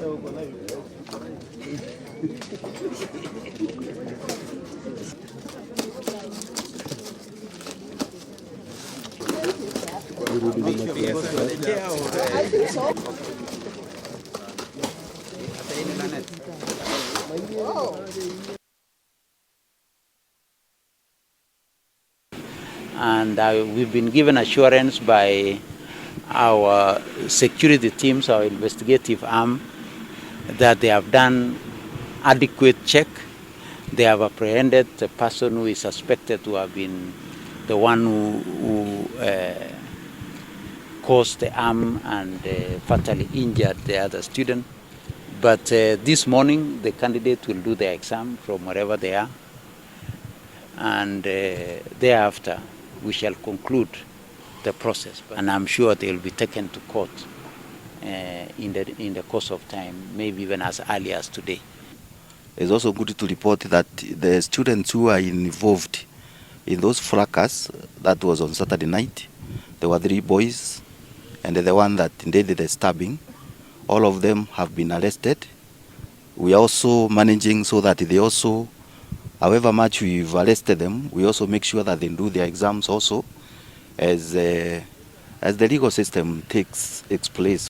And we've been given assurance by our security teams, our investigative arm, that they have done adequate check. They have apprehended the person who is suspected to have been the one who caused the harm and fatally injured the other student. But this morning, the candidate will do the exam from wherever they are. And thereafter, we shall conclude the process. And I'm sure they will be taken to court in the course of time, maybe even as early as today. It's also good to report that the students who are involved in those fracas, that was on Saturday night, there were 3 boys, and the one that did the stabbing, all of them have been arrested. We are also managing so that they also, however much we've arrested them, we also make sure that they do their exams also as the legal system takes its place.